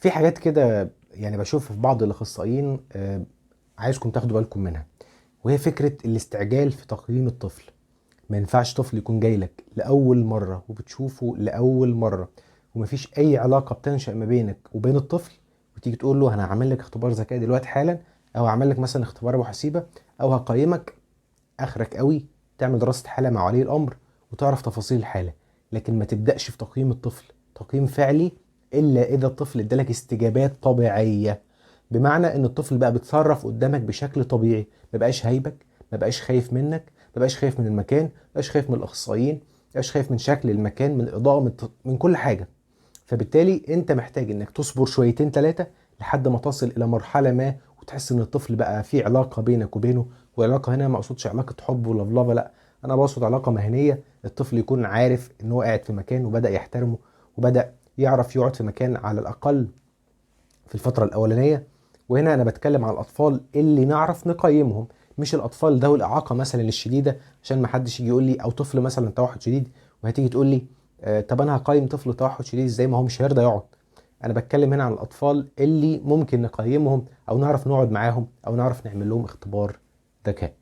في حاجات كده يعني بشوفها في بعض الاخصائيين، عايزكم تاخدوا بالكم منها، وهي فكرة الاستعجال في تقييم الطفل. ما ينفعش طفل يكون جاي لك لاول مرة وبتشوفه لاول مرة ومفيش اي علاقة بتنشا ما بينك وبين الطفل، وتيجي تقول له انا هعمل لك اختبار ذكاء دلوقتي حالا، او هعمل لك مثلا اختبار ابو حسيبه، او هقيمك. اخرك قوي تعمل دراسة حاله مع ولي الامر وتعرف تفاصيل الحالة، لكن ما تبداش في تقييم الطفل تقييم فعلي الا اذا الطفل ادالك استجابات طبيعية، بمعنى ان الطفل بقى بيتصرف قدامك بشكل طبيعي، ما بقاش هايبك، ما بقاش خايف منك، ما بقاش خايف من المكان، ما بقاش خايف من الاخصائيين، ما بقاش خايف من شكل المكان، من الاضاءة، من كل حاجة. فبالتالي انت محتاج انك تصبر شويتين ثلاثة لحد ما تصل الى مرحلة ما وتحس ان الطفل بقى في علاقة بينك وبينه. والعلاقة هنا ما اقصدش علاقة حب ولفلفه، لا، انا بقصد علاقة مهنية، الطفل يكون عارف ان هو قاعد في مكان وبدا يحترمه وبدا يعرف يقعد في مكان على الاقل في الفترة الاولانية. وهنا انا بتكلم على الاطفال اللي نعرف نقيمهم، مش الاطفال ذوي الاعاقة مثلا الشديدة، عشان ما حدش يجي يقول لي، او طفل مثلا توحد شديد وهتيجي تقول لي طب انا هقيم طفل توحد شديد ازاي، ما هو مش هيرضى يقعد. انا بتكلم هنا عن الاطفال اللي ممكن نقيمهم او نعرف نقعد معاهم او نعرف نعمل لهم اختبار ذكاء.